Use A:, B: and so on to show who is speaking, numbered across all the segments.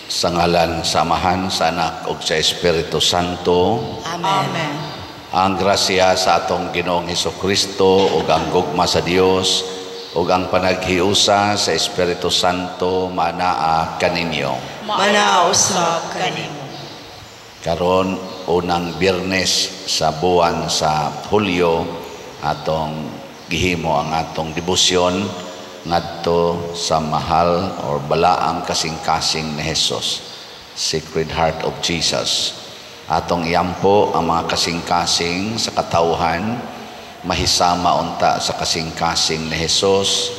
A: Sa ngalan sa Amahan, sa Anak ug sa Espiritu Santo.
B: Amen.
C: Amen.
A: Ang grasya sa atong Ginoong Hesukristo ug ang gugma sa Dios ug ang panaghiusa sa Espiritu Santo manaa kaninyo.
B: Manaa usab kanimo.
A: Karon unang Biyernes sa buwan sa Hulyo atong gihimo ang atong debosyon ngadto sa mahal or balaang kasing-kasing ni Jesus, Sacred Heart of Jesus. Atong iampo ang mga kasing-kasing sa katawhan, mahisama unta sa kasing-kasing ni Jesus,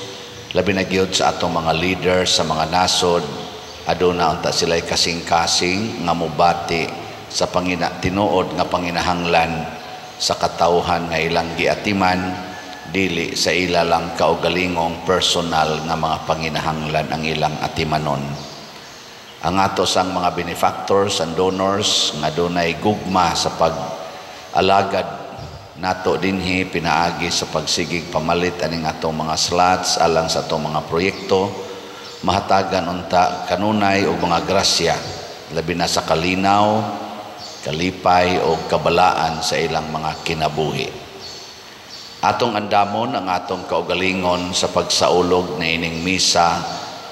A: labi na gyud sa atong mga leaders sa mga nasod, aduna unta sila'y kasing-kasing nga mobati sa tinuod nga panginahanglan sa katawhan nga ilang giatiman, dili sa ila lang kaugalingong personal nga mga panginahanglan ang ilang atimanon. Ang ato sang mga benefactors and donors nga dunay gugma sa pag-alagad nato dinhi pinaagi sa pagsigig pamalit aning atong mga slots alang sa atong mga proyekto, mahatagan unta kanunay og mga grasya labi na sa kalinaw, kalipay o kabalaan sa ilang mga kinabuhi. Atong andamon ang atong kaugalingon sa pagsaulog na ining misa,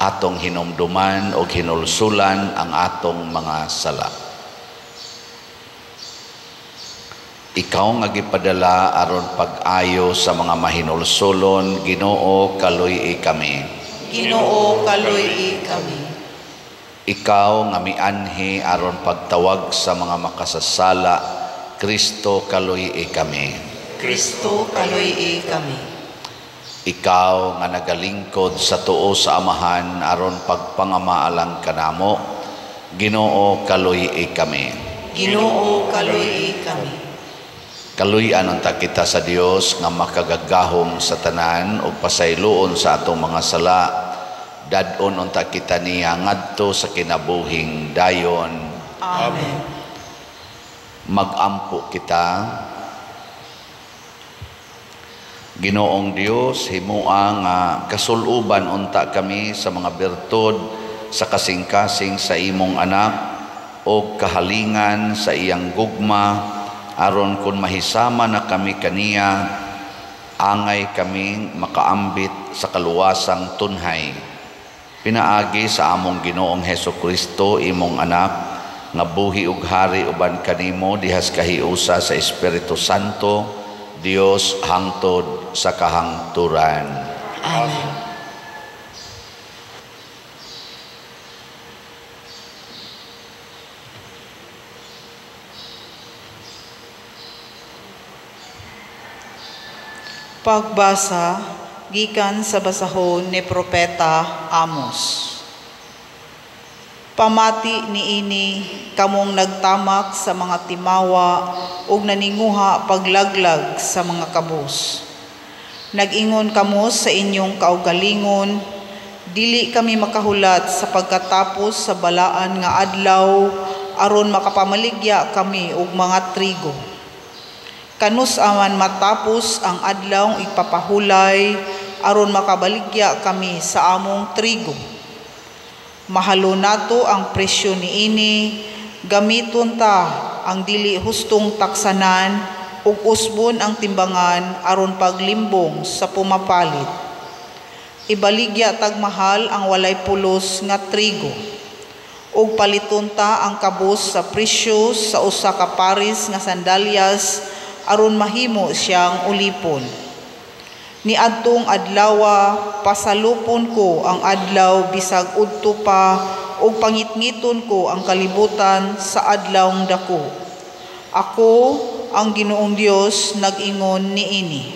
A: atong hinumduman o hinulsulan ang atong mga sala. Ikaw nga gipadala aron pag-ayo sa mga mahinulsulon, Ginoo, kaluy-i kami.
B: Ginoo, kaluy-i kami.
A: Ikaw nga mianhi aron pagtawag sa mga makasasala, Kristo, kaluy-i kami.
B: Kristo, kaluy-i kami.
A: Ikaw nga nagalingkod sa tuo sa Amahan aron pagpangamaalang kanamo, Ginoo, kaluy-i kami.
B: Ginoo, kaluy-i kami.
A: Kaluy-an unta kita sa Dios nga makagagahom sa tanan ug pasayloon sa atong mga sala. Dad-on unta kita niya ngadto sa kinabuhing dayon.
B: Amen.
A: Magampo kita. Ginoong Dios, himua nga kasuluban unta kami sa mga bertud sa kasing-kasing sa imong anak o kahalingan sa iyang gugma, aron kun mahisama na kami kaniya, angay kaming makaambit sa kaluwasang tunhay. Pinaagi sa among Ginoong Hesukristo, imong anak, nga buhi ug hari uban kanimo dihas kahiusa sa Espiritu Santo, Dios hangtod sa kahangturan.
B: Amen.
C: Pagbasa gikan sa basahon ni Propeta Amos. Pamati niini kamong nagtamak sa mga timawa ug naninguha paglaglag sa mga kabus. Nag-ingon kamo sa inyong kaugalingon, dili kami makahulat sa pagkatapos sa balaan nga adlaw aron makapamaligya kami og mga trigo. Kanus aman matapos ang adlaw ipapahulay aron makabaligya kami sa among trigo. Mahalo nato ang presyo niini, gamiton ta ang dili hustong taksanan ug usbon ang timbangan aron paglimbong sa pumapalit. Ibaligya tag mahal ang walay pulos nga trigo ug paliton ta ang kabus sa presyo sa usa ka paris nga sandalyas aron mahimo siyang ulipon. Niadtong adlawa pasalupon ko ang adlaw bisag udto pa ug pangitngiton ko ang kalibutan sa adlawng dako. Ako ang Ginoong Dios nag-ingon niini.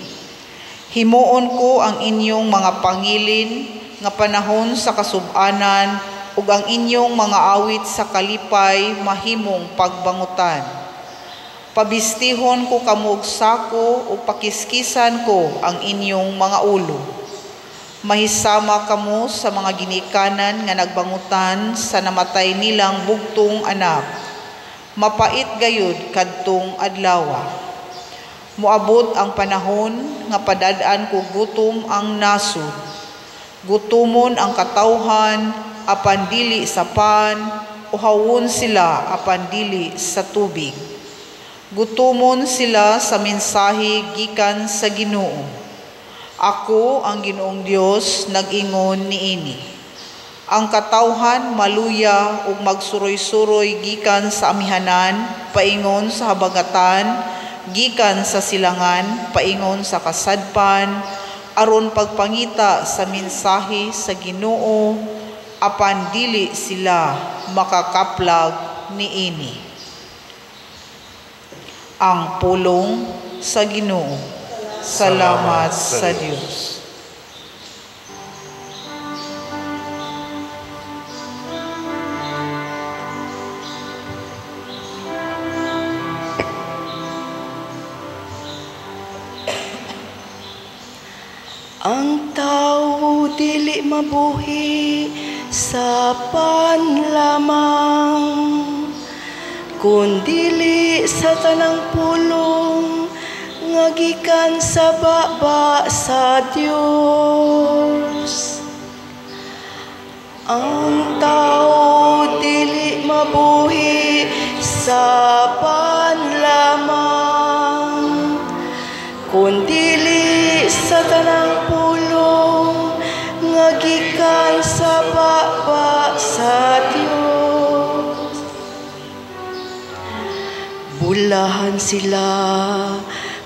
C: Himuon ko ang inyong mga pangilin nga panahon sa kasub-anan ug ang inyong mga awit sa kalipay mahimong pagbangutan. Pabistihon ko kamo og sako ug pakiskisan ko ang inyong mga ulo. Mahisama kamo sa mga ginikanan nga nagbangutan sa namatay nilang bugtong anak. Mapait gayud kadtong adlawa. Moabot ang panahon nga padad-an ko gutom ang nasod. Gutomon ang katawhan apan dili sa pan, uhawon sila apan dili sa tubig. Gutumon sila sa mensahe gikan sa Ginoo. Ako ang Ginoong Dios nag-ingon niini. Ang katawhan maluya ug magsuroy-suroy gikan sa amihanan paingon sa habagatan, gikan sa silangan paingon sa kasadpan, aron pagpangita sa mensahe sa Ginoo, apan dili sila makakaplag niini. Ang pulong sa Ginoo. Salamat sa Dios.
B: Ang tao dili mabuhi sa pan lamang, kundili sa tanang pulong nga gikan sa baba sa Dios. Ang tao dili mabuhi sa pan lamang, kundili sa tanang pulong nga gikan sa baba sa Dios. Bulahan sila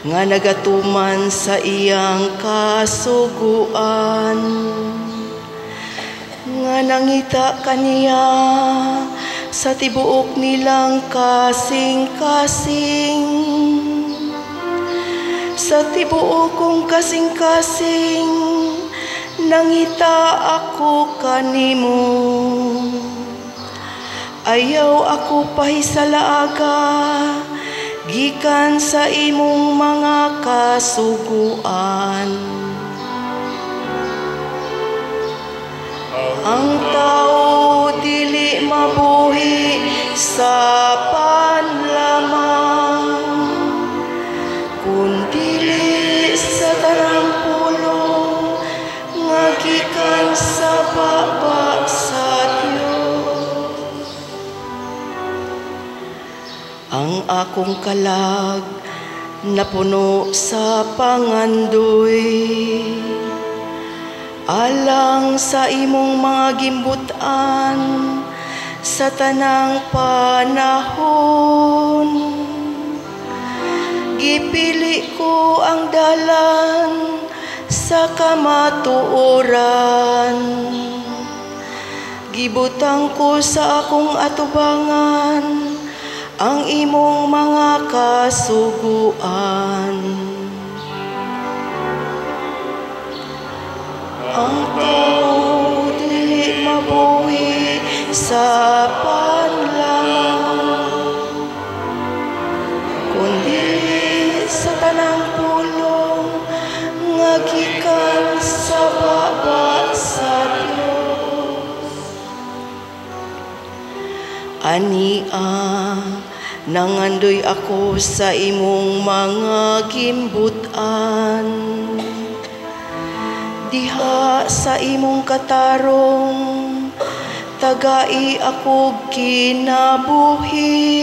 B: nga nagatuman sa iyang kasuguan, nga nangita kaniya sa tibuok nilang kasing-kasing. Sa tibuok kong kasing-kasing, nangita ako kanimo. Ayaw ako pahisalaaga, gikan sa imong mga kasuguan. Ang tao dili mabuhi sa pan lamang, kundili sa tanang pulong nga gikan sa baba sa Dios. Ang akong kalag napuno sa pangandoy, alang sa imong mga gimbutan sa tanang panahon. Gipili ko ang dalan sa kamatuoran, gibutang ko sa akong atubangan ang imong mga kasuguan. Ang tao dili mabuhi sa pan lamang, kundi sa tanang pulong nga gikan sa baba sa Dios. Ania, nangandoy ako sa imong mga gimbutan. Diha sa imong katarong, tagai ako kinabuhi.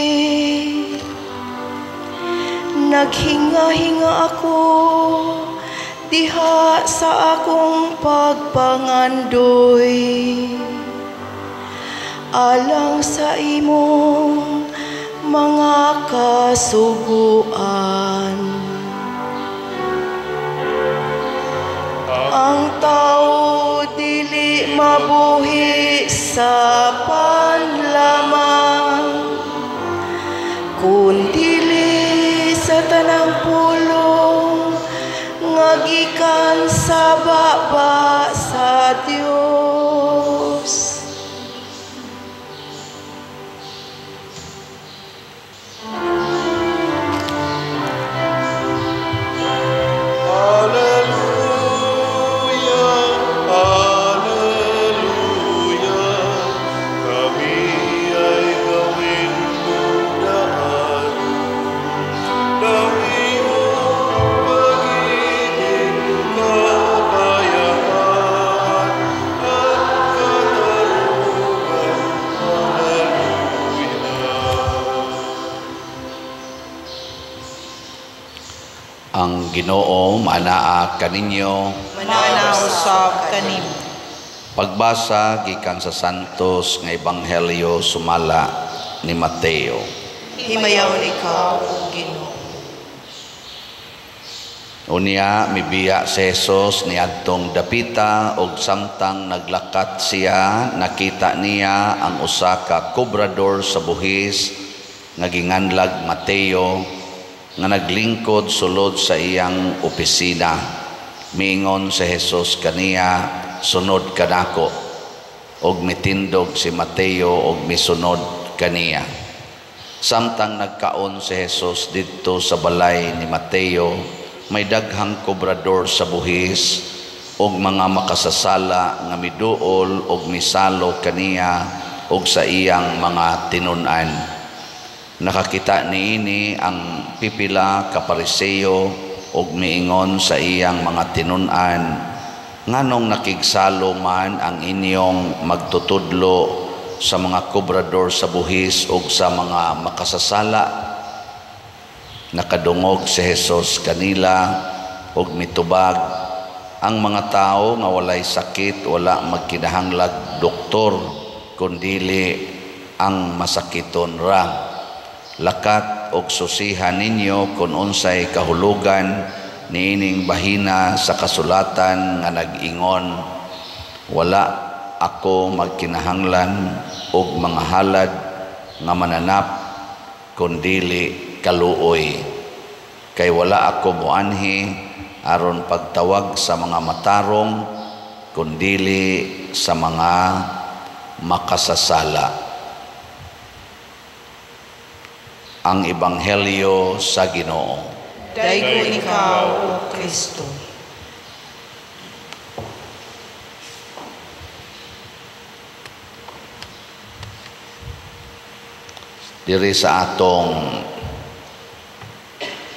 B: Naghinga-hinga ako diha sa akong pagpangandoy, alang sa imong mga kasuguan. Ang tao dili mabuhi sa pan lamang, kundili sa tanang pulong nga gikan sa baba sa Dios.
A: Ang Ginoo maanaa kaninyo.
C: Maanaa usab kanimo.
A: Pagbasa gikan sa Santos nga Ebanghelyo sumala ni Mateo.
B: Himayaon ikaw, o Ginoo.
A: Unya mibiya si Jesus niadtong dapita, og samtang naglakat siya nakita niya ang usa ka kobrador sa buhis nga ginganlag Mateo, nga naglingkod sulod sa iyang opisina. Miingon si Jesus kaniya, "Sunod kanako." Og mitindog si Mateo og misunod kaniya. Samtang nagkaon si Jesus didto sa balay ni Mateo, may daghang kobrador sa buhis og mga makasasala nga miduol og misalo kaniya og sa iyang mga tinun-an. Nakakita niini ang pipila ka Pariseo og miingon sa iyang mga tinun-an, "Nganong nakigsalo man ang inyong magtutudlo sa mga kobrador sa buhis og sa mga makasasala?" Nakadungog si Jesus kanila og mitubag, "Ang mga tao nga walay sakit wala magkinahanglag doktor, kundili ang masakiton ra. Lakat og susihan ninyo kung unsay kahulugan niining bahina sa kasulatan nga nag-ingon, 'Wala ako magkinahanglan og mga halad nga mananap, kundili kaluoy.' Kay wala ako moanhi aron pagtawag sa mga matarong, kundili sa mga makasasala." Ang Ebanghelyo sa Ginoo.
C: Daygon ikaw, O Kristo.
A: Diri sa atong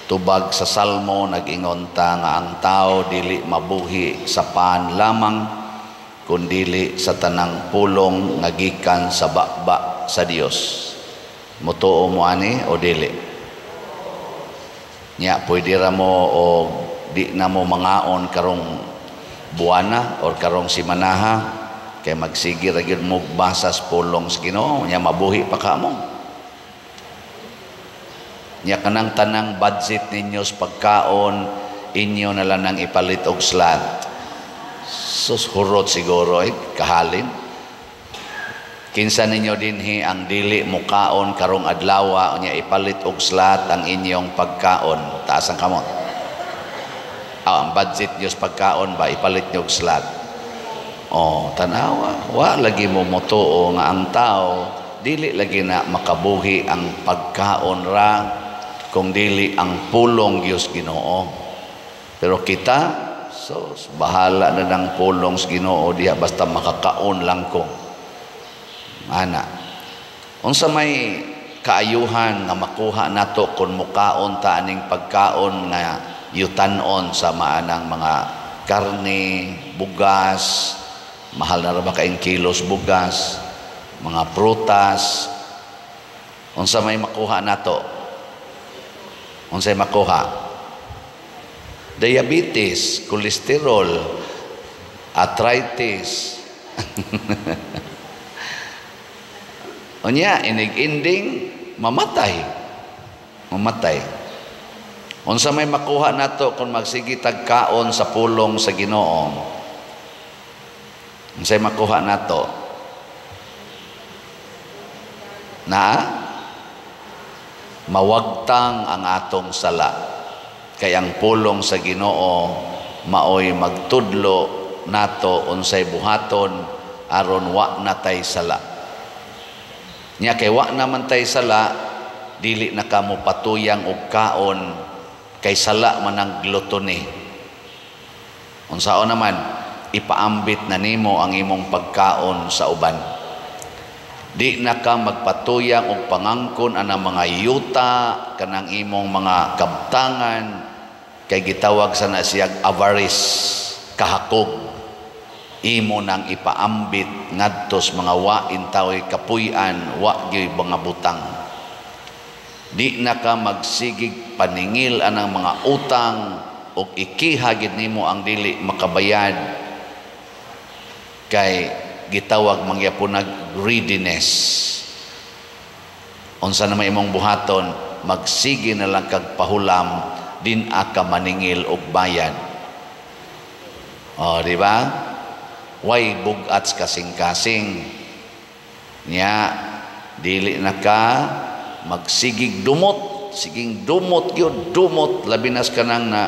A: tubag sa Salmo, nag-ingon ta nga ang tao dili mabuhi sa pan lamang, kundili sa tanang pulong nga gikan sa baba sa Dios. Mutuo mo ani o dili? Nya pwede ra mo o di na mo mangaon karong buwana or karong simanaha, kay magsige ra gyud mo basas pulong sa Ginoo, nya mabuhi pa ka mo. Nya kanang tanang budget ninyo sa pagkaon, inyo na lang nang ipalit og slant. Sus, hurot siguro kahalin. Kinsa ninyo dinhi ang dili mukaon karong adlawa, unya ipalit og slat ang inyong pagkaon? Taas ang kamot. Ang budget niyo sa pagkaon ba ipalit niyo og slat? Oh, tanawa, wa lagi mo motuo nga ang tao dili lagi na makabuhi ang pagkaon ra kung dili ang pulong Dios Ginoo. Pero kita, so bahala na ng pulong sa Ginoo diha, basta makakaon lang ko. Ana, unsa may kaayuhan nga makuha nato kung mukaon ta aning pagkaon nga yutanon sa maanang mga karne, bugas, mahal na ra ba kaing kilos bugas, mga prutas? Unsa may makuha nato? Unsay makuha? Diabetes, cholesterol, arthritis. Unya, inig-ending, mamatay. Mamatay. Unsa may makuha nato kung magsige tagkaon sa pulong sa Ginoo? Unsay makuha nato? Na mawagtang ang atong sala. Kay ang pulong sa Ginoo maoy magtudlo nato unsay buhaton aron wa natay sala. Nya kay wa naman tay sala, dili na kamo patuyang og kaon kay sala man ang gluttony. Unsaon naman, ipaambit na nimo ang imong pagkaon sa uban. Di na ka magpatuyang og pangangkon anang mga yuta kanang imong mga kabtangan, kay gitawag sa na siyag avarice, kahakog. Imo nang ipaambit ngadtos mga wa intawoy kapuy-an, wa gyud mga butang. Di na ka magsigig paningil anang mga utang og ikiha gid nimo ang dili makabayad, kay gitawag mangyapon nag greediness. Unsa na may imong buhaton, magsige na lang kag pahulam, din aka maningil og bayad. O, di ba? Way bug-at kasing-kasing. Nya, dili na ka magsigig dumot, siging dumot gyud, dumot labi nas kanang na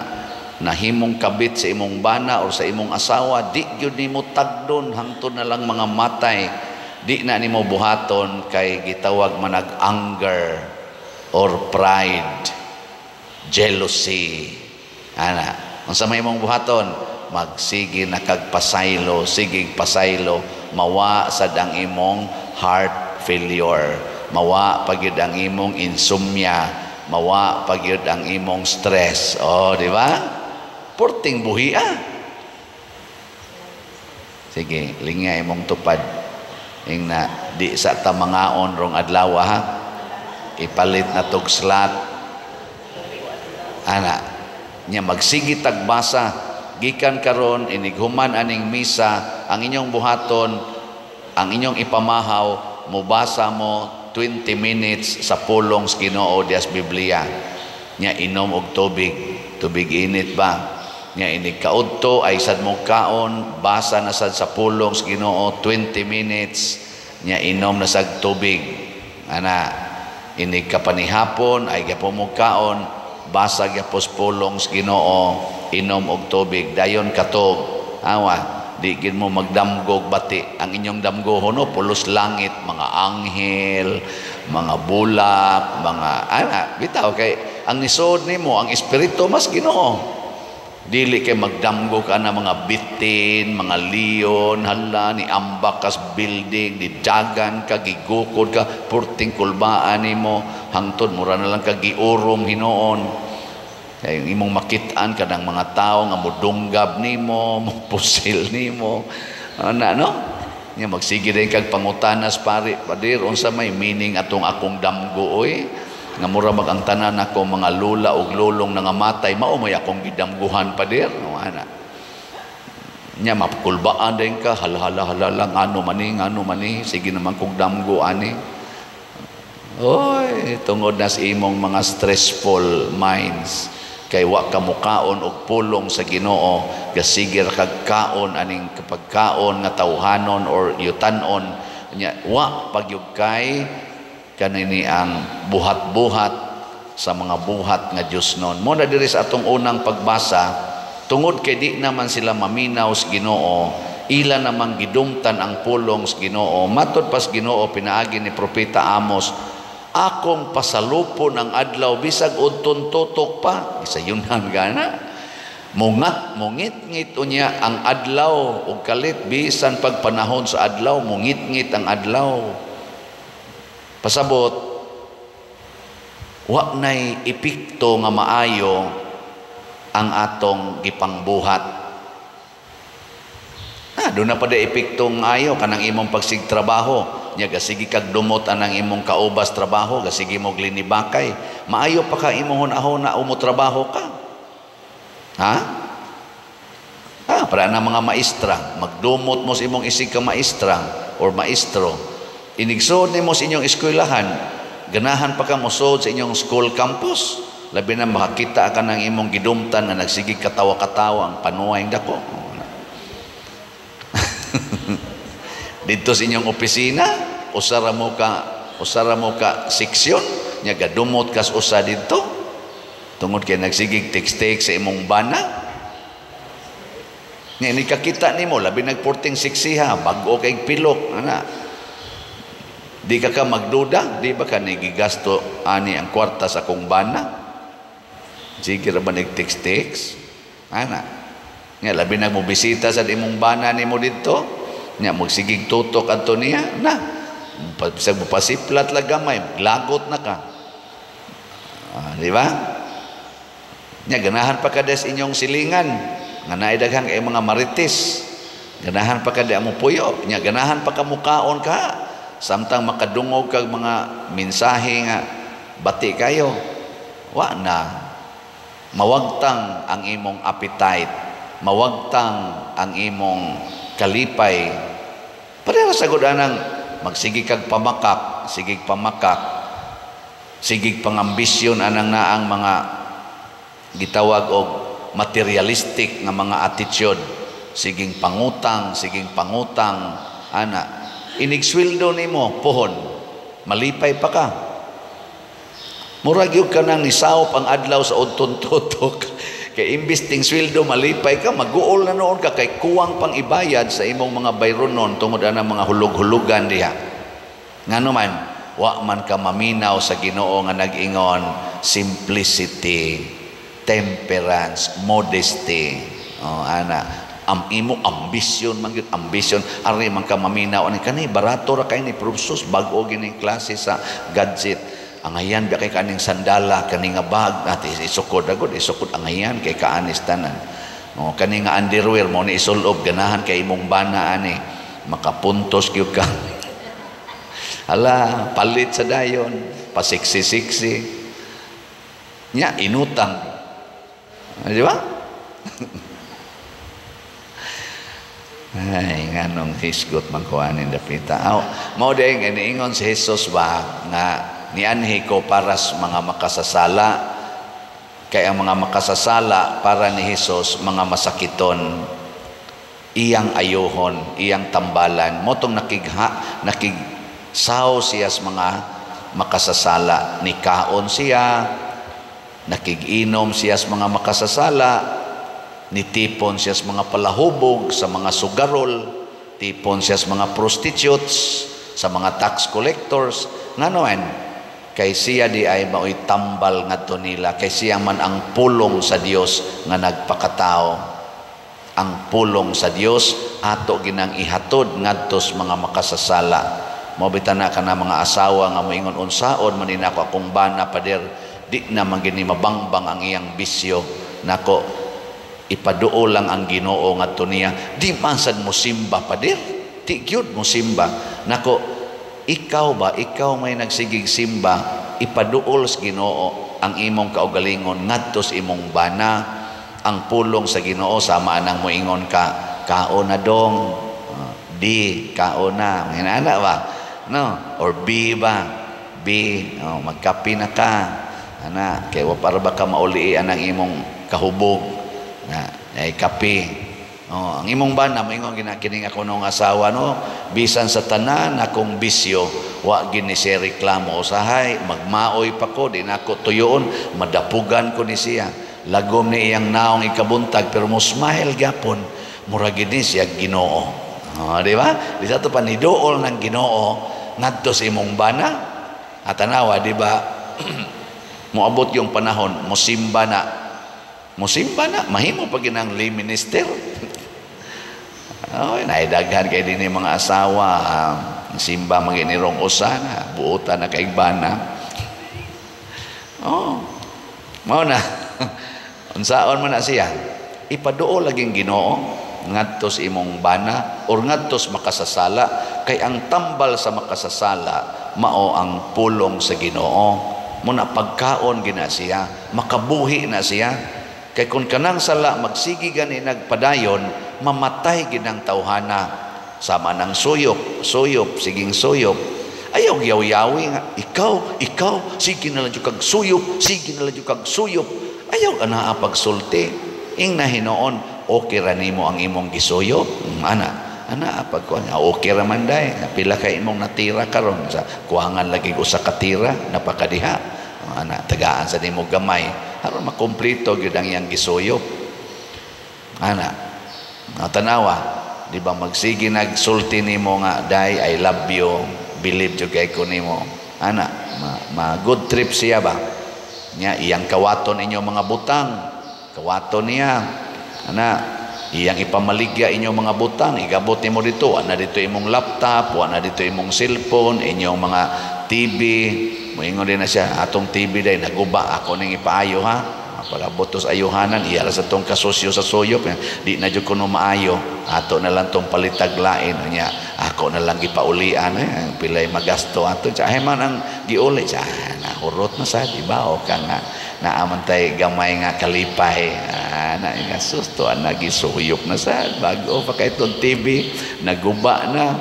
A: nahimong kabit sa imong bana or sa imong asawa, di gyud nimo tagdon hangtod na lang mga matay. Di na nimo buhaton kay gitawag manag anger or pride, jealousy. Ana, unsa may imong buhaton? Magsige na kag pasaylo, sigig pasaylo, mawa sad ang imong heart failure, mawa pagyud ang imong insomnia, mawa pagyud ang imong stress. Oh, di ba? Porting buhi ah. Sige, lingya imong tupad. Ing na di sa ta mangaon rong adlaw ha. Ipalit na tog slot. Ana, nya magsige tagbasa gikan karon inighuman aning misa, ang inyong buhaton, ang inyong ipamahaw, mobasa mo 20 minutes sa pulong sa Ginoo dias Biblia. Nya inom og tubig, tubig init ba? Nya inig kaudto ay sad mo kaon, basa na sad sa pulong sa Ginoo 20 minutes, nya inom na sad tubig. Ana, inig kapanihapon ay gyapon mo kaon, basa gyapon sa pulong sa Ginoo, inom og tubig, dayon katog. Awa, di gid mo magdamgog bati. Ang inyong damgohon no, pulos langit, mga anghel, mga bulak, mga ana, bitaw kay ang nisod nimo ang espiritu mas Ginoo. Dili kay magdamgo ka na mga bitin, mga leon, hala ni ambak kas building, di dagan ka, gigukod ka, purting kulbaan nimo, hangtod mura na lang ka giurom hinuon. Kay imong makit-an kanang mga tao nga mudunggab nimo, mupusil nimo. Ana no? Nya magsige din kag pangutanas pare, padir unsa may meaning atong akong damgo oy? Nga mura mag ang tanan ako mga lula og lulong nangamatay, mao may akong gidamguhan padir. No, ana. Nya makulbaan din ka, hala hala hala lang, ano mani, ano mani, sige naman kong damgo ani. Oy, tungod na sa imong mga stressful minds, kay wa ka mukaon og pulong sa Ginoo, gasigir kag kaon aning kapagkaon nga tawhanon or yutanon, nya wa pagyud kay kanini ang buhat-buhat sa mga buhat nga Dios nun. Mo na diri sa atong unang pagbasa, tungod kay di naman sila maminaw sa Ginoo, ila namang gidumtan ang pulong sa Ginoo. Matod pas Ginoo pinaagi ni Propeta Amos, akong pasalupon ang adlaw bisag udton tutok pa. Gisayunan gana. Mungat mungit-ngit unya ang adlaw ug kalit bisan pagpanahon sa adlaw mungit-ngit ang adlaw. Pasabot, wa nay epekto nga maayo ang atong gipangbuhat. Ah, doon na pa di epekto nga ayo kanang imong pagsigtrabaho. Nya gasigi kag dumot anang imong kaubas trabaho, gasigi mo glinibakay. Maayo pa ka imong hunahuna umotrabaho ka. Ha? Ah, para na mga maestra, magdumot mo sa imong isig ka maestra or maestro. Inigsood nimo sa inyong eskwelahan, ganahan pa ka mosood sa inyong school campus. Labi na makakita ka ng imong gidumtan nga nagsigig katawa-katawa ang panuay dako. Dito sa inyong opisina, usara mo ka seksyon, nya gadumot kas usa didto. Tungod kay nagsigig text-text sa imong bana. Nya ni kakita nimo labi nagporting seksiha, bag-o kay pilok ana. Di ka ka magduda, di ba ka nigigasto ani ang kwarta sa akong bana? Sige ra ba nag-text-text? Ana. Nga labi nag mobisita sa imong bana nimo didto, nya magsigig tutok adto niya, na. Bisag mopasiplat lang gamay, lagot na ka. Ah, di ba? Nya ganahan pa ka des inyong silingan, nga naay daghang kay mga marites. Ganahan pa ka di amo puyo, nya ganahan pa ka mukaon ka. Samtang makadungog kag mga mensahe nga Bati kayo. Wa na. Mawagtang ang imong appetite. Mawagtang ang imong kalipay. Pareha sa gud anang magsige kag pamakak, sigig pamakak, sigig pangambisyon anang naang mga gitawag og materialistic nga mga attitude, siging pangutang, siging pangutang, ana. Inig sweldo nimo pohon, malipay pa ka. Murag gyud ka nang nisaop ang adlaw sa udtong tutok. Kay imbis ting sweldo malipay ka, maguol na noon ka kay kuwang pang ibayad sa imong mga bayronon tungod ana mga hulog-hulugan diha. Ngano man, wa man ka maminaw sa Ginoo nga nag-ingon simplicity, temperance, modesty. Oh, ana, am imo ambisyon man gyud, ambisyon ari man ka maminaw ani kani barato ra kay ni Profsus, bag-o gini klase sa gadget. Angayan ba kay kaning sandala, kani nga bag ati isukod agud, isukod angayan kay kaanis tanan. Oh, kani nga underwear mo ni isulob, ganahan kay imong bana ani, makapuntos gyud ka. Hala, palit sa dayon, pasiksi-siksi. Nya inutang. Di ba? Ay, nganong hisgot man ko aning dapita. Aw, mao day nga niingon si Jesus ba nga nianhi ko para sa mga makasasala, kay ang mga makasasala para ni Jesus mga masakiton, iyang ayuhon, iyang tambalan. Motong nakigsaw siya sa mga makasasala, nikaon siya, nakiginom siya sa mga makasasala, nitipon siya sa mga palahubog, sa mga sugarol, tipon siya sa mga prostitutes, sa mga tax collectors. Ngano man, kay siya di ay mao'y tambal ngadto nila, kay siya man ang pulong sa Dios nga nagpakatao. Ang pulong sa Dios ato ginang ihatod ngadto sa mga makasasala. Mao bitaw na kana mga asawa nga moingon unsaon man ni nako akong bana pader, di na man gini mabangbang ang iyang bisyo nako, ipaduol lang ang Ginoo ngadto niya. Di man sad mo simba pader, di gyud mo simba nako. Ikaw ba, ikaw may nagsigig simba, ipaduol sa Ginoo ang imong kaugalingon ngadto sa imong bana. Ang pulong sa Ginoo sama anang moingon ka, kao na dong, di kao na, hinana ba? No, or B ba? B, oh, magkape na ka. Ana, kay wa para ba ka mauli anang imong kahubog na ay kape. Oh, ang imong bana moingon gina kining ako nung asawa no, bisan sa tanan akong bisyo wa gini siya reklamo usahay, magmaoy pa ko, di nako tuyoon, madapugan ko ni siya. Lagom ni iyang naong ikabuntag pero mo smile gyapon, mura gini siya Ginoo. Oh, di ba? Di sa to pa niduol ng Ginoo ngadto sa imong bana. At tanawa, di ba? Moabot yung panahon, mosimba na. Mosimba na, mahimo pa ginang lay minister. Oh, naidaghan kay dinhi mga asawa, simba maginirong usa na, buotan na kaigbana. Oh. Mao na. Unsaon man na siya? Ipaduol laging Ginoo ngadto sa imong bana or ngadto sa makasasala, kay ang tambal sa makasasala mao ang pulong sa Ginoo. Muna pagkaon gina siya, makabuhi na siya. Kay kung kanang sala magsigi gani nagpadayon, mamatay ginang tawhana. Sama ng suyop, suyop, siging suyop. Ayaw yaw-yawi nga, ikaw, ikaw, sige na lang kag suyop, sige na lang kag suyop. Ayaw ka na pagsulti. Ing na hinoon, okay ra nimo ang imong gisuyop. Ana, ana pagkuan, okay ra man day. Pila kay imong natira karon sa kuhangan lagi usa ka tira, napakadiha. Ana, tagaan sa nimo gamay. Aron makumpleto gyud ang iyang gisuyop. Ana, tanawa, di ba magsige nagsulti nimo nga day I love you, believe jud kay ko nimo. Ana, ma good trip siya ba? Nya iyang kawaton inyo mga butang, kawaton niya. Ana, iyang ipamaligya inyo mga butang, igabot nimo dito, ana dito imong laptop, ana dito imong cellphone, inyong mga TV. Moingon din na siya, atong TV day naguba, ako ning ipaayo ha. Pag-abot sa ayuhanan, iya ra sa tong kasosyo sa suyop, di na jud kuno maayo, ato na lang tong palitag lain nya. Ako na lang gipaulian eh, pilay magasto ato. Ay man ang giuli siya, nahurot na sa, di ba? O ka nga naaman tay gamay nga kalipay. Ah, na nga susto, nagisuyop na sa bago pa kay itong TV, naguba na.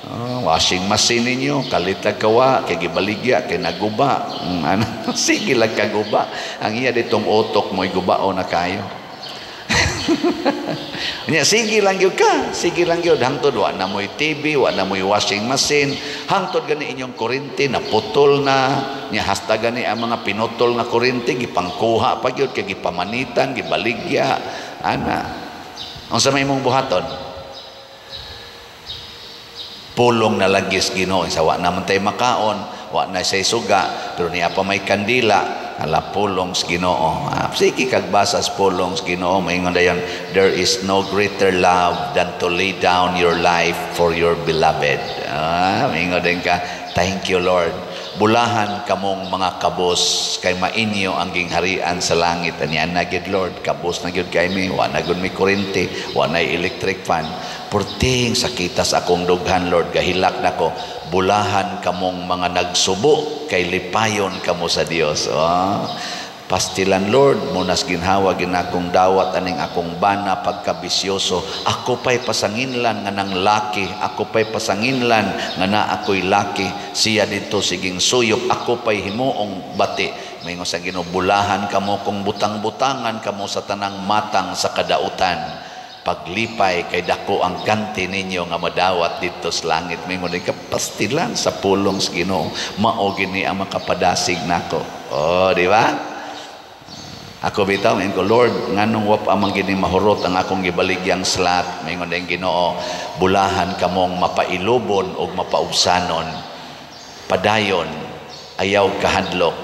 A: Oh, washing machine ninyo, kalitag kawa, kay gibaligya, kay naguba. Ano, sige lang kaguba. Ang iya ditong utok mo, igubao na kayo. Nya sige lang gyud ka, sige lang gyud hangtod wa na mo'y TV, wa na mo'y washing machine, hangtod gani inyong kuryente naputol na, nya hasta gani ang mga pinutol nga kuryente gipangkuha pa gyud kay gipamanitan, gibaligya, ana. Unsa may imong buhaton? Pulong na lagis Ginoo sa wa naman tay makaon, wa na say suga, pero niya pa may kandila, ala pulong sa Ginoo. Ah, sige kag basa sa pulong sa Ginoo, maingon dayon, "There is no greater love than to lay down your life for your beloved." Ah, maingon din ka, "Thank you, Lord." "Bulahan kamong mga kabos kay mainyo ang gingharian sa langit." Ani na gyud, Lord, kabos na gyud kay mi, wa na gyud mi kuryente, wa na electric fan. Purting sakita sa akong dughan, Lord, gahilak nako. "Bulahan kamong mga nagsubo kay lipayon kamo sa Dios." Oh. "Pastilan, Lord, munas ginhawa ginakong dawat aning akong bana pagkabisyoso. Ako pa'y pasanginlan nga nang laki, ako pa'y pasanginlan nga na ako'y laki. Siya dito siging suyop, ako pa'y himuong bati." Maingon sa Ginoo, "Bulahan kamo kung butang-butangan kamo sa tanang matang sa kadautan. Paglipay kay dako ang ganti ninyo nga madawat dito sa langit." Maingon ka, pastilan sa pulong sa Ginoo, mao gini ang makapadasig nako. Oh, di ba? Ako bitaw, ingon ko, "Lord, nganong wa pa man gini mahurot ang akong gibaligyang slot?" Maingon din Ginoo, "Bulahan kamong mapailubon ug mapaubsanon. Padayon, ayaw kahadlok.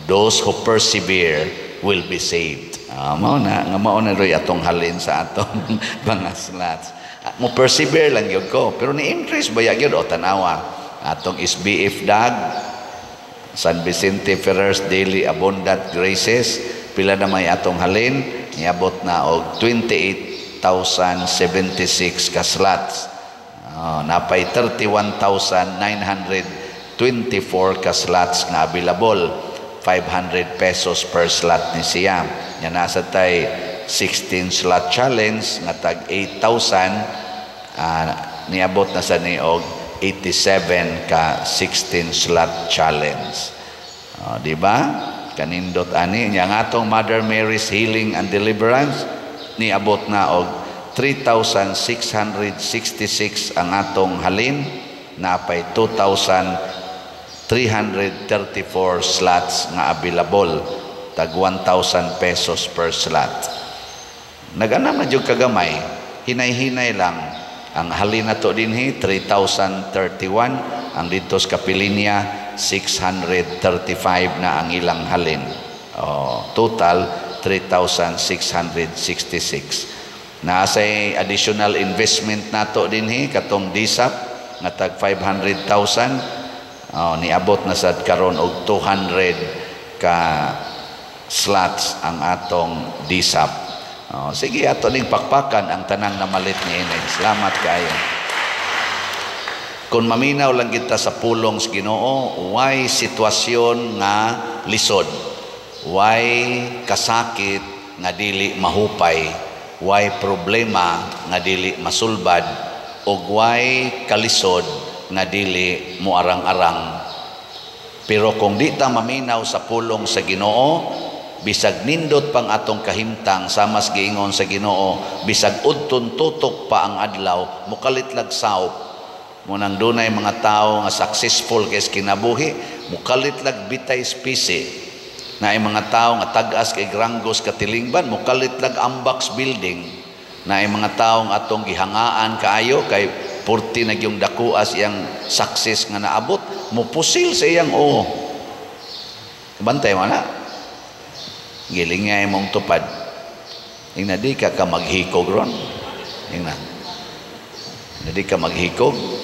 A: Those who persevere will be saved." Ah, mao na nga mao na roy atong halin sa atong mga slots. Ah, mo persevere lang gyud ko, pero ni increase ba gyud o tanawa atong SBF DAG, San Vicente Ferrer's Daily Abundant Graces, pila na may atong halin? Niabot na og 28,076 ka slots. Oh, napay 31,924 ka slots nga available. 500 pesos per slot ni siya. Nya nasa tay 16 slot challenge nga tag 8,000, niabot na sa ni og 87 ka 16 slot challenge. Oh, di ba? Kanindot ani nya ang atong Mother Mary's Healing and Deliverance, niabot na og 3,666 ang atong halin, napay 2,334 slots nga available, tag 1,000 pesos per slot. Naganam na jud kagamay, hinay-hinay lang. Ang halin na to dinhi 3,031, ang dito sa Kapilinya 635 na ang ilang halin. Oh, total 3,666. Naasay additional investment nato dinhi katong DSAP nga tag 500,000. Oh, niabot na sad karon og 200 ka slots ang atong DSAP. Oh, sige, ato ning pakpakan ang tanang namalit niini. Salamat kaayo. Kung maminaw lang kita sa pulong sa Ginoo, why sitwasyon nga lisod? Why kasakit nga dili mahupay? Why problema nga dili masulbad? O why kalisod nga dili muarang-arang? Pero kung di ta maminaw sa pulong sa Ginoo, bisag nindot pang atong kahimtang, samas giingon sa Ginoo, bisag udton tutok pa ang adlaw, mukalit lag saop. Munang dunay mga tao nga successful kay kinabuhi, mukalit lag bitay spisi. Naay mga tao nga tag-as kay granggos katilingban, mukalit lag Ambax building. Naay mga tao nga atong gihangaan kaayo kay purti na yung dakuas iyang success nga naabot, mupusil sa iyang oo. Bantay mo na. Giling nga imong tupad. Ingna di ka ka maghikog ron. Ingna. Di ka maghikog.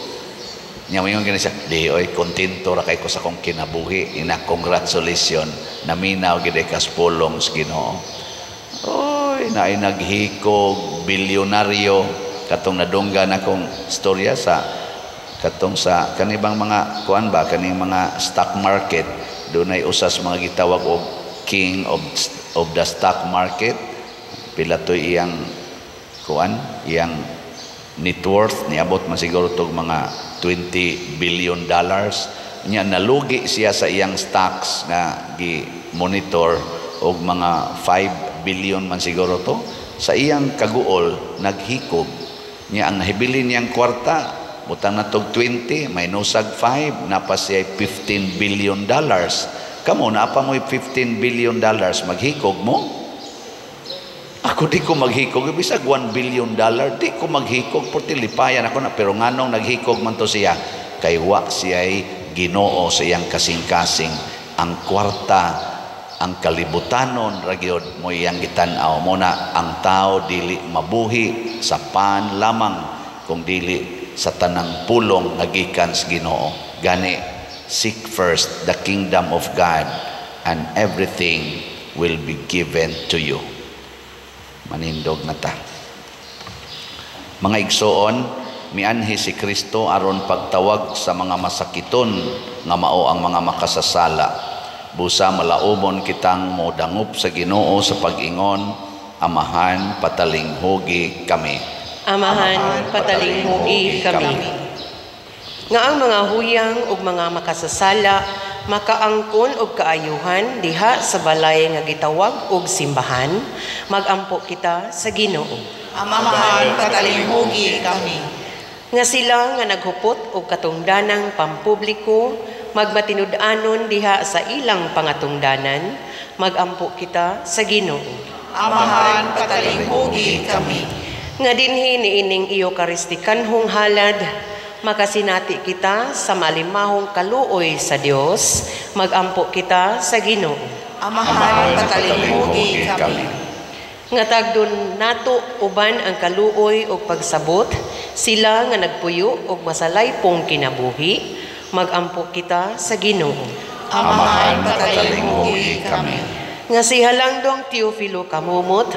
A: Nya moingon gani siya, "Di oy, kontento ra kay ko sa akong kinabuhi." Ina, congratulations, naminaw gid ka sa pulong sa Ginoo. Oy, naay naghikog, bilyonaryo, katong nadunggan akong storya sa Katong sa kanibang mga kuan ba, kaning mga stock market, dunay usas mga gitawag og king of the stock market. Pila to'y iyang kuan, iyang net worth, niabot man siguro tog mga $20 billion. Nya nalugi siya sa iyang stocks nga gi-monitor og mga 5 billion man siguro to. Sa iyang kaguol, naghikog. Nya ang nahibilin niyang kwarta, butang na tog 20, minusag 5, napa siya $15 billion. Kamo, naa pa mo'y $15 billion, maghikog mo? Ako, di ko maghikog. Bisag $1 billion, di ko maghikog. Porque lipayan ako na. Pero nganong naghikog man to siya? Kay wa siya'y Ginoo sa iyang kasing-kasing. Ang kwarta, ang kalibutanon ra gyud mo iyang gitan-aw. Mo na ang tao dili mabuhi sa pan lamang, kung dili sa tanang pulong nga gikan sa Ginoo. Gani, seek first the kingdom of God and everything will be given to you. Manindog na ta. Mga igsoon, mianhi si Kristo aron pagtawag sa mga masakiton nga mao ang mga makasasala. Busa malaumon kitang modangop sa Ginoo sa pag-ingon, "Amahan, patalinghugi kami."
D: Amahan, patalinghugi kami. Nga ang mga huyang ug mga makasasala makaangkon og kaayuhan diha sa balay nga gitawag og simbahan, magampo kita sa Ginoo.
B: Amahan, patalinghugi kami.
D: Nga sila nga naghupot og katungdanang pampubliko magmatinud-anon diha sa ilang pangatungdanan, magampo kita sa Ginoo.
B: Amahan, patalinghugi kami.
D: Nga dinhi niining Eukaristikanhong halad makasinati kita sa malimahong kaluoy sa Dios, magampo kita sa Ginoo.
B: Amahan, patalinghugi kami.
D: Nga tagdon nato uban ang kaluoy ug pagsabot sila nga nagpuyo og masalaypong kinabuhi, magampo kita sa Ginoo.
B: Amahan, patalinghugi kami.
D: Nga si Halangdong Teofilo Camomot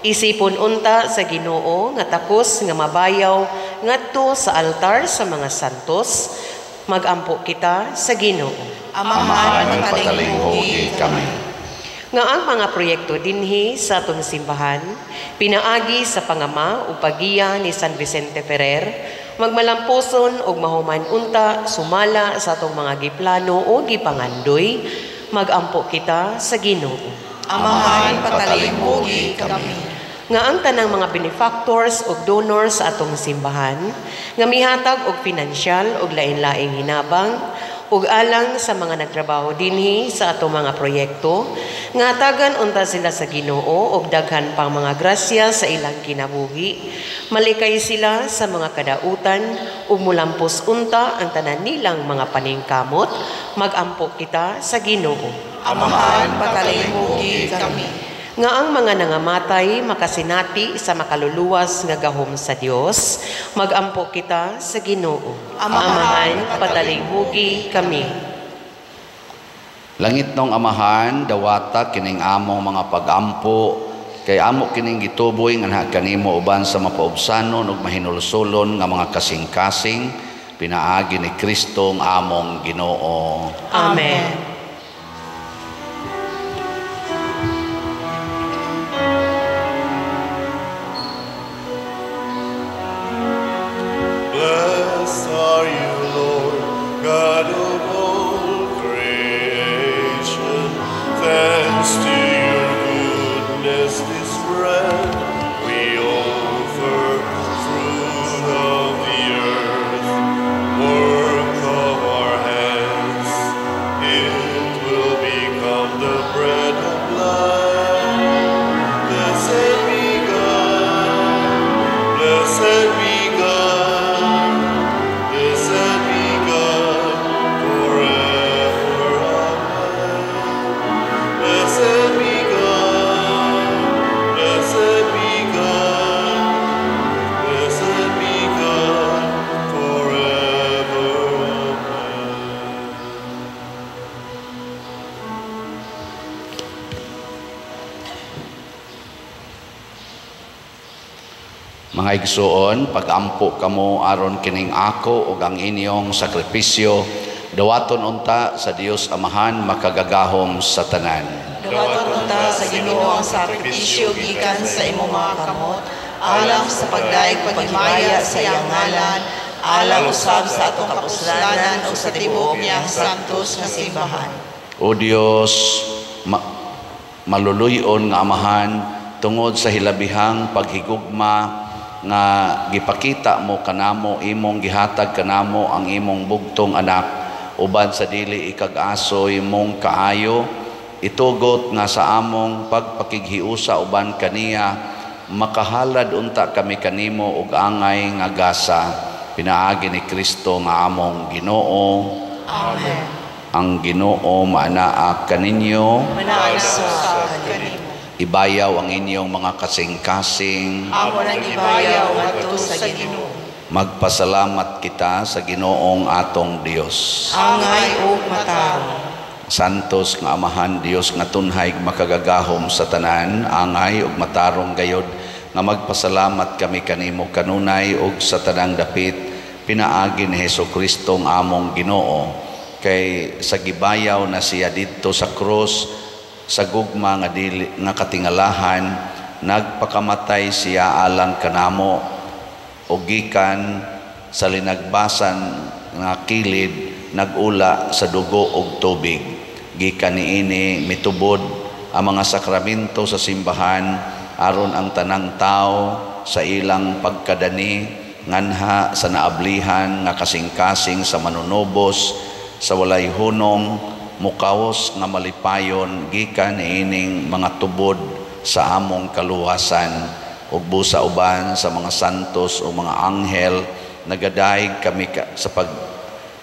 D: isipon unta sa Ginoo nga takos nga mabayaw ngadto sa altar sa mga santos, magampo kita sa Ginoo.
B: Amahan, patalinghugi kami.
D: Nga ang mga proyekto dinhi sa atong simbahan pinaagi sa pangama ug paggiya ni San Vicente Ferrer magmalampuson ug mahuman unta sumala sa atong mga giplano o gipangandoy, magampo kita sa Ginoo.
B: Amahan, patalinghugi kami.
D: Nga ang tanang mga benefactors ug donors sa atong simbahan nga mihatag og pinansyal ug lain-laing hinabang ug alang sa mga nagtrabaho dinhi sa atong mga proyekto, nga hatagan unta sila sa Ginoo og daghan pang mga grasya sa ilang kinabuhi, malikay sila sa mga kadautan ug mulampos unta ang tanan nilang mga paningkamot, magampo kita sa Ginoo.
B: Amahan, patalinghugi kami.
D: Nga ang mga nangamatay makasinati sa makaluluwas nga gahom sa Dios, magampo kita sa Ginoo.
B: Amahan,
D: patalinghugi kami.
A: Langit nong Amahan, dawata kining among mga pagampo, kay amo kining gituboy nga kanimo uban sa mapaubsanon ug mahinulsolon nga mga kasing-kasing, pinaagi ni Kristo ang among Ginoo.
D: Amen.
E: Blessed are you, Lord, God of all creation. Thanks to your goodness, this bread we offer, fruit of the earth, work of our hands.
A: Mga igsuon, pagampo kamo aron kining ako ug ang inyong sakripisyo dawaton unta sa Dios Amahan makagagahom sa tanan.
B: Dawaton unta sa Ginoo ang sakripisyo gikan sa imong mga kamot, alang sa pagdayeg paghimaya sa iyang ngalan, alang usab sa atong kapuslanan ug sa tibuok niyang santos nga simbahan.
A: O Dios, maluluy-on nga Amahan, tungod sa hilabihang paghigugma nga gipakita mo kanamo, imong gihatag kanamo ang imong bugtong anak, uban sa dili ikag-asoy mong kaayo, itugot nga sa among pagpakighiusa uban kaniya, makahalad unta kami kanimo og angay nga gasa, pinaagi ni Kristo nga among Ginoo.
B: Amen.
A: Ang Ginoo maanaa kaninyo,
B: Manaad sa kanimo.
A: Ibayaw ang inyong mga kasing-kasing.
B: Amo nang ibayaw ngadto sa Ginoo.
A: Magpasalamat kita sa Ginoong atong Dios.
B: Angay ug matarong.
A: Santos nga Amahan, Dios nga tunhay makagagahom sa tanan, angay ug matarong gayod nga magpasalamat kami kanimo kanunay ug sa tanang dapit pinaagi ni Hesus Kristo ang among Ginoo, kay sa gibayaw na siya didto sa krus sa gugma nga dili nga katingalahan, nagpakamatay siya alang kanamo ug gikan sa linagbasan nga kilid nagula sa dugo ug tubig. Gikan niini mitubod ang mga sakramento sa simbahan aron ang tanang tao sa ilang pagkadani nganha sa naablihan nga kasing-kasing sa manunubos sa walay hunong mukaos nga malipayon gikan niining mga tubod sa among kaluwasan. Ug busa uban sa mga santos o mga anghel, nagadayeg kami sa pag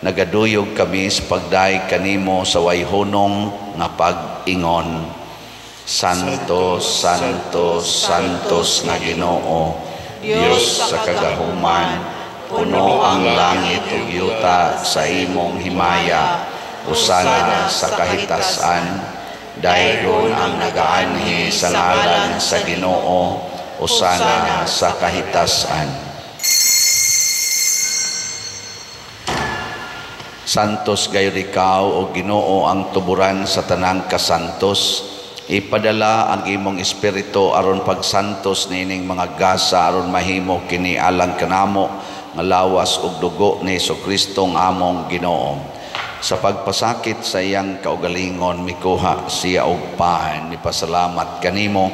A: nagaduyog kami sa pagdayeg kanimo sa way hunong nga pag-ingon. Santo, Santo, Santos nga Ginoo, Dios sa kagahuman, puno ang langit ug yuta sa imong himaya. Usana sa kahitasan, daygon ang nagaanhi sa ngalan sa Ginoo, usana sa kahitasan. Santos gayud ikaw o Ginoo ang tuburan sa tanang kasantos. Ipadala ang imong espiritu aron pagsantos niining mga gasa aron mahimo kini alang kanamo nga lawas ug dugo ni Hesukristo ang among Ginoo. Sa pagpasakit sa iyang kaugalingon mikuha siya og pan, mipasalamat kanimo,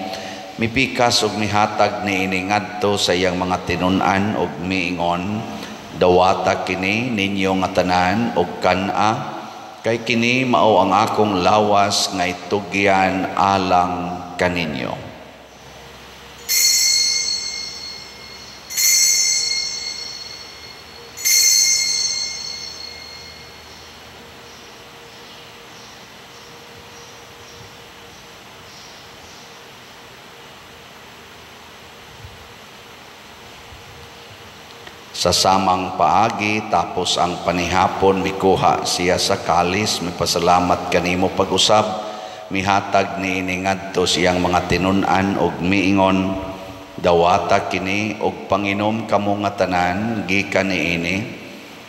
A: mipikas ug mihatag niini ngadto sa iyang mga tinun-an ug miingon, dawata kini ninyo nga tanan og kan-a, kay kini mao ang akong lawas nga itugyan alang kaninyo. Sa samang paagi, tapos ang panihapon, mikuha siya sa kalis, mipasalamat kanimo pag-usab, mihatag niini ngadto siyang mga tinun-an og miingon, dawata kini og panginom kamo nga tanan gikan niini,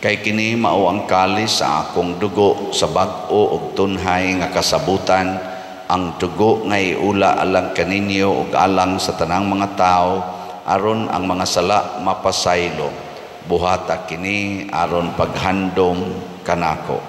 A: kay kini mao ang kalis sa akong dugo sa bag-o og tunhay nga kasabutan, ang dugo nga iula alang kaninyo ug alang sa tanang mga tawo aron ang mga sala mapasaylo. Buhata kini aron paghandom kanako.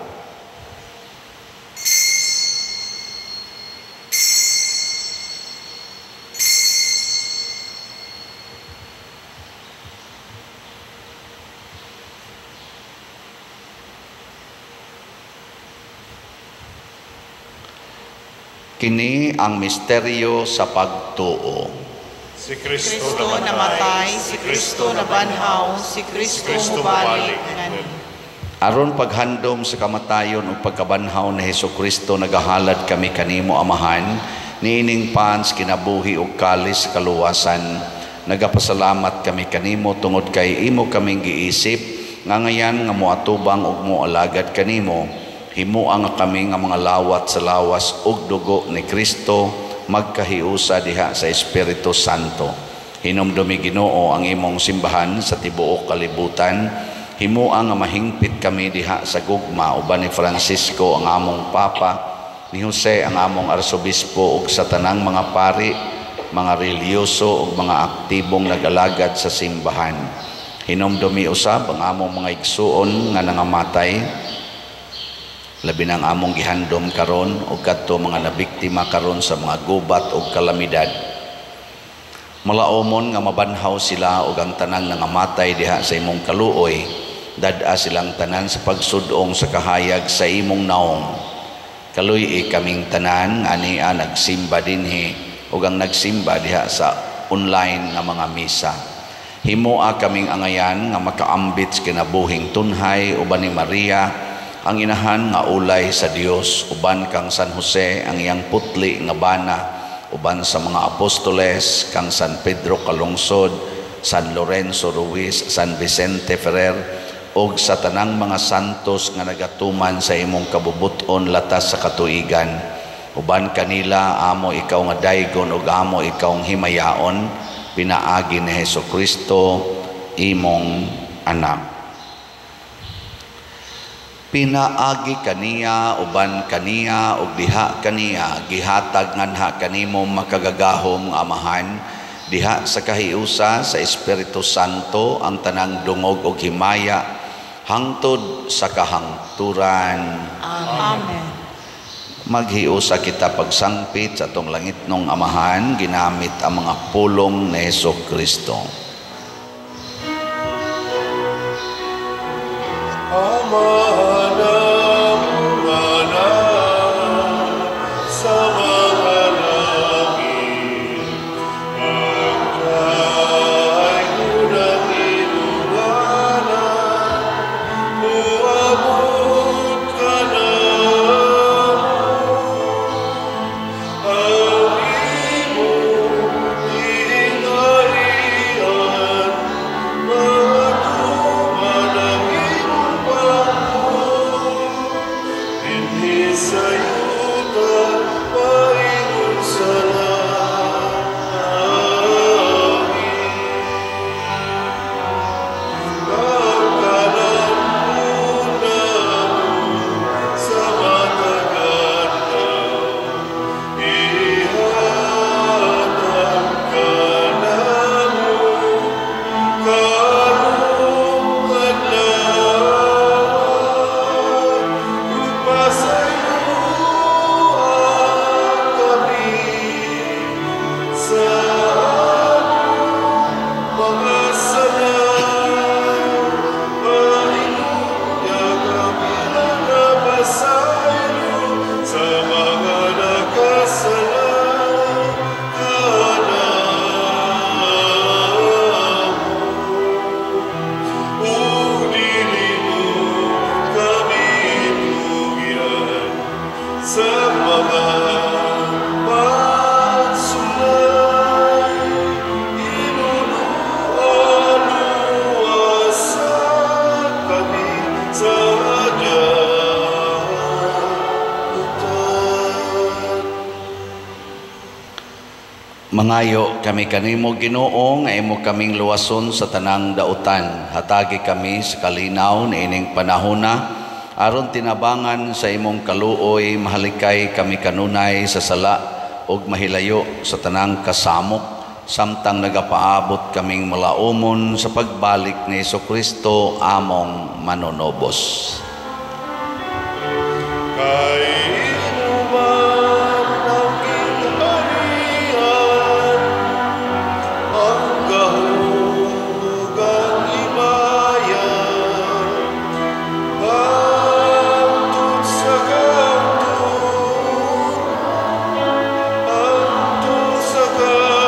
A: Kini ang misteryo sa pagtuo.
E: Si Kristo namatay, si Kristo nabanhaw, si Kristo mubalik.
A: Aron paghandom sa kamatayon ug pagkabanhaw ni Hesukristo, nagahalad kami kanimo Amahan, niining pans kinabuhi ug kalis kaluwasan. Nagapasalamat kami kanimo tungod kay imo kaming giisip nga ngayan nga moatubang ug moalagad kanimo. Himoa nga kami nga mga lawat sa lawas ug dugo ni Kristo magkahiusa diha sa Espiritu Santo. Hinumdumi, Ginoo, ang imong simbahan sa tibuok kalibutan. Himoa nga mahingpit kami diha sa gugma uban ni Francisco ang among Papa, ni Jose ang among Arsobispo, ug sa tanang mga pari, mga relihiyoso ug mga aktibong nagalagad sa simbahan. Hinumdumi usab ang among mga igsuon nga nangamatay, labi na ang among gihandom karon ug kadto mga nabiktima karon sa mga gubat ug kalamidad. Malaomon nga mabanhaw sila ug ang tanang nangamatay diha sa imong kaluoy, dad-a silang tanan sa pagsudong sa kahayag sa imong naong. Kaluy-i kaming tanan nga ania nagsimba dinhi ug ang nagsimba diha sa online nga mga misa. Himoa kaming angayan nga makaambit sa kinabuhing tunhay uban ni Maria ang inahan nga ulay sa Dios, uban kang San Jose ang iyang putli nga bana, uban sa mga apostoles kang San Pedro Calungsod, San Lorenzo Ruiz, San Vicente Ferrer, ug sa tanang mga santos nga nagatuman sa imong kabubuton latas sa katuigan. Uban kanila amo ikaw nga daygon ug amo ikaw himayaon, pinaagi ni Hesus Kristo imong anak. Pinaagi kaniya, uban kaniya, ug diha kaniya, gihatag nganha kanimo makagagahom nga Amahan, diha sa kahiusa sa Espiritu Santo ang tanang dungog ug himaya hangtod sa kahangturan.
E: Amen.
A: Maghiusa kita pagsangpit sa atong langitnong Amahan, ginamit ang mga pulong ni Hesus Kristo.
F: Ama namong anak sa mga langit, pagkaaygon ang imong ngalan, moabot ka namo, ang imong gingharian, matuman ang imong pangbuot, dinhi sa yuta, paingon sa langit. Pagkalampo namo sa matag adlaw, ihatag kanamo karong adlaw, ug pasayloa kami sa among mga sala, paingon kami nagapasaylo sa mga nakasala kanamo. Ug dili mo kami tugyan sa mga pagsulay, Inunuan luwasa kami sa dautan.
A: Mangayo kami kanimo, Ginoo, nga imo kaming luwason sa tanang dautan. Hatagi kami sa kalinaw niining panahona, aron tinabangan sa imong kaluoy, mahalikay kami kanunay sa sala ug mahilayo sa tanang kasamok, samtang nagapaabot kaming malaumon sa pagbalik ni Hesukristo among manunobos.
F: Kay inuman ang gingharian, ang gahom ug ang himaya, hangtod sa kahangturan, hangtod sa kahangturan.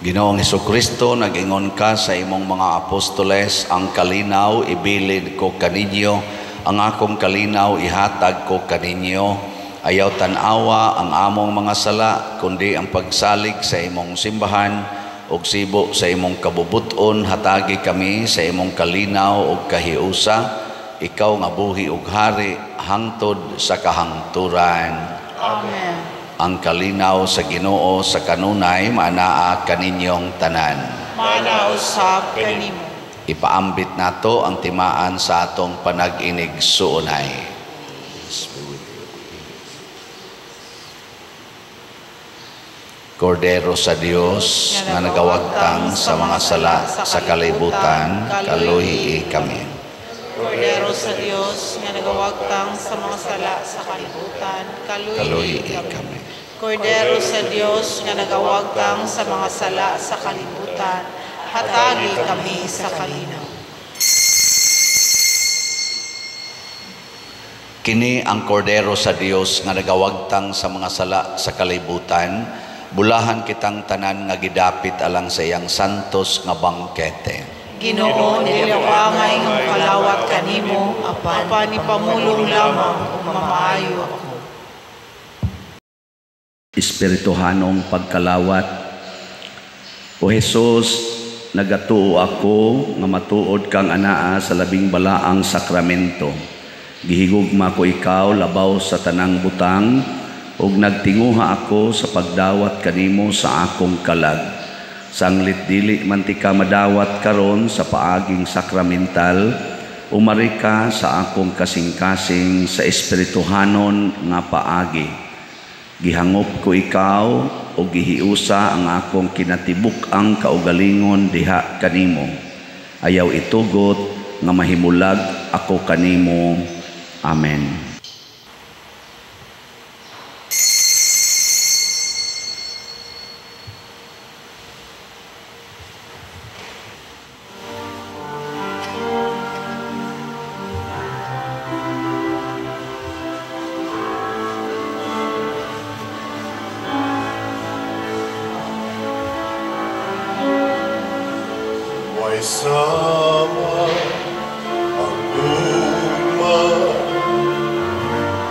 A: Ginoong Hesukristo, nag-ingon ka sa imong mga apostoles, ang kalinaw ibilin ko kaninyo, ang akong kalinaw ihatag ko kaninyo. Ayaw tan-awa ang among mga sala, kundi ang pagsalig sa imong simbahan ug sibo sa imong kabubuton, hatagi kami sa imong kalinaw ug kahiusa. ikaw nga buhi ug hari hangtod sa kahangturan.
E: Amen.
A: Ang kalinaw sa Ginoo sa kanunay maanaa kaninyong tanan.
E: Maanaa usab kanimo.
A: Ipaambit nato ang timaan sa atong panag-inig suunay. Kordero sa Dios nga nagawagtang sa mga sala sa kalibutan, kaluhi kami.
E: Kordero sa Dios nga nagawagtang sa mga sala sa kalibutan, kaluhi kami. Kordero sa Dios nga nagawagtang sa mga sala sa kalibutan, hatagi kami sa kalinaw.
A: Kini ang Kordero sa Dios nga nagawagtang sa mga sala sa kalibutan, bulahan kitang tanan nga gidapit alang sa iyang santos nga bangkete.
E: Ginoo, dili ako angay nga mokalawat kanimo, apan ipamulong lamang ug mamaayo ako.
A: Espirituhanong pagkalawat. O Hesus, nagatuo ako nga matuod kang anaa sa labing balaang sakramento. Gihigugma ko ikaw labaw sa tanang butang, ug nagtinguha ako sa pagdawat kanimo sa akong kalag. Sanglit dili man ti ka madawat karon sa paaging sakramental, umari ka sa akong kasing-kasing sa espirituhanon nga paagi. Gihangop ko ikaw ug gihiusa ang akong kinatibuk-ang kaugalingon diha kanimo. Ayaw itugot nga mahimulag ako kanimo. Amen.
F: Sama ang gugma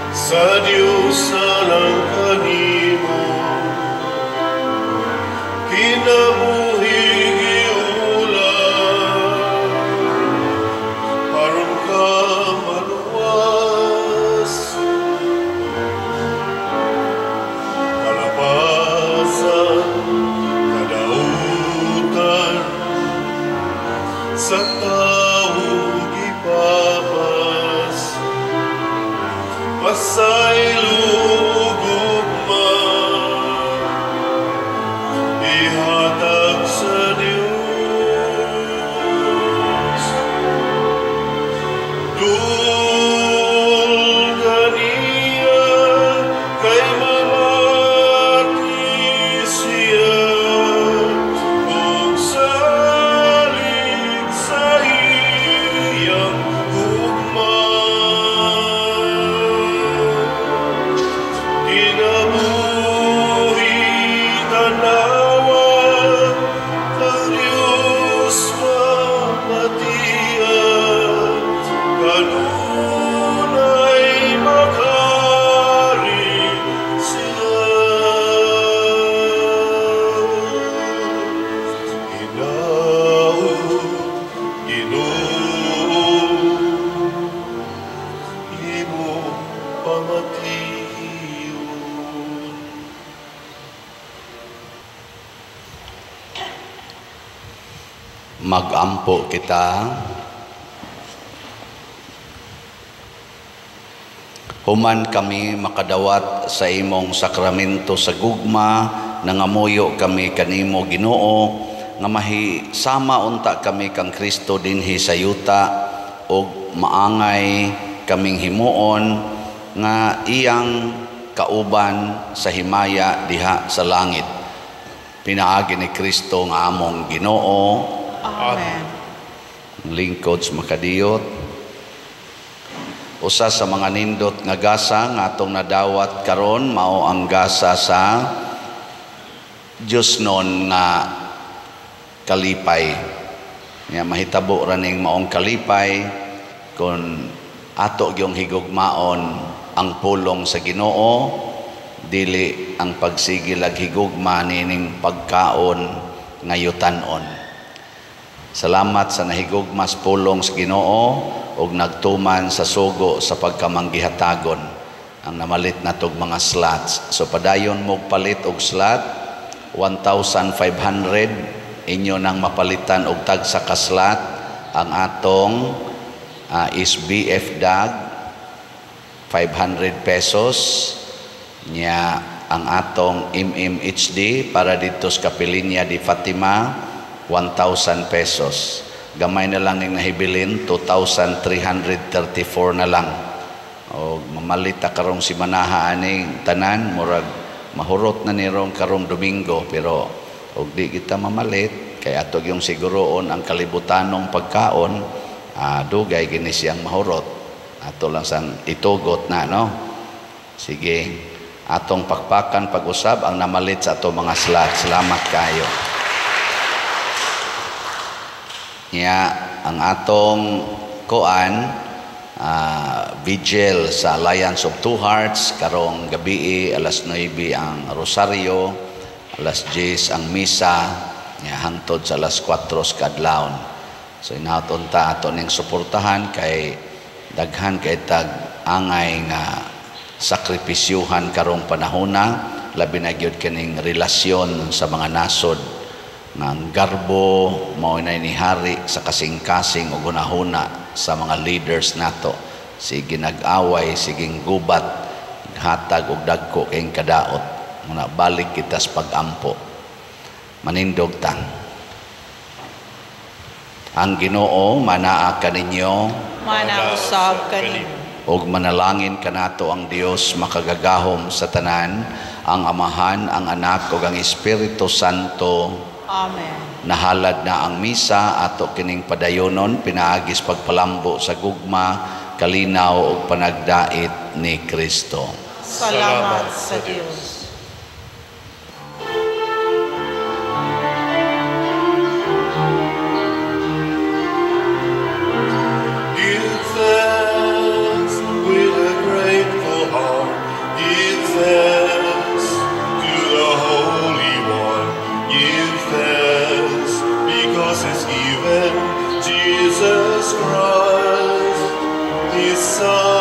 F: sa Diyos alang kanimo, kinabuhi giulam aron ka maluwas, kalabasan kadautan sa tawo gipapas, pasaylo gugma ihatag sa Dios. Dul kaniya kay mamati siya, kung salig sa iyang gugma. Kinabuhi tanawa kang Diyos mamatian, kanunay makari siya. Hinaut, Ginoo, imong pamation.
A: Magampo kita. Human kami makadawat sa imong sakramento sa gugma, nangamuyo kami kanimo Ginoo nga mahisama unta kami kang Kristo dinhi sa yuta, ug maangay kaming himuon nga iyang kauban sa himaya diha sa langit. Pinaagi ni Kristo nga among Ginoo.
E: Amen.
A: Lingkod sa makadiyot. Usa sa mga nindot nga gasa nga atong nadawat karon mao ang gasa sa Diyosnon nga kalipay. Nya mahitabo ra ning maong kalipay kon ato gyung higugmaon ang pulong sa Ginoo, dili ang pagsigil ag higugma nining pagkaon nga yutan-on. Salamat sa nahigugmas pulong sa Ginoo. og nagtuman sa sugo sa pagkamanggihatagon ang namalit natog mga slots. So padayon mo palit og slot, 1,500 inyo nang mapalitan og tagsa ka slot. Ang atong SBF DAG 500 pesos nya, ang atong MMHD para dito sa Kapilinya di Fatima 1,000 pesos. Gamay na lang yung nahibilin, 2,334 na lang. O mamalit ta karong simanaha ani tanan, murag mahurot na ni rong karong Domingo, pero og di kita mamalit kay ato yung siguroon ang kalibutanong pagkaon, dugay gini siyang mahurot. Ato lang sang itugot na, no? Sige, atong pakpakan pag-usab ang namalit sa ato mga slot. Salamat kayo. Nya ang atong koan vigil sa Alliance of Two Hearts karong gabi alas 9 ang rosaryo, alas 10 ang misa, nya hangtod sa alas 4 sa kadlawon. So inaton ta ato ning suportahan kay daghan kay tag angay nga sakripisyuhan karong panahona, labi na gyud kining relasyon sa mga nasod nga ang garbo mao na ni hari sa kasing-kasing ug hunahuna sa mga leaders nato. Sige nag-away, sige gubat, hatag og dagko kayong kadaot. Muna balik kita sa pag-ampo. Manindog ta. Ang Ginoo manaa kaninyo,
E: mana usab kaninyo,
A: ug manalangin kanato ang Dios makagagahom sa tanan, ang Amahan, ang Anak ug ang Espiritu Santo.
E: Amen.
A: Nahalad na ang misa ato kining padayonon pinaagis pagpalambo sa gugma, kalinaw ug panagdait ni Kristo.
E: Salamat sa Dios.
F: Give thanks with a grateful heart. Give thanks to the Holy One. Give thanks because He's given Jesus Christ, His Son.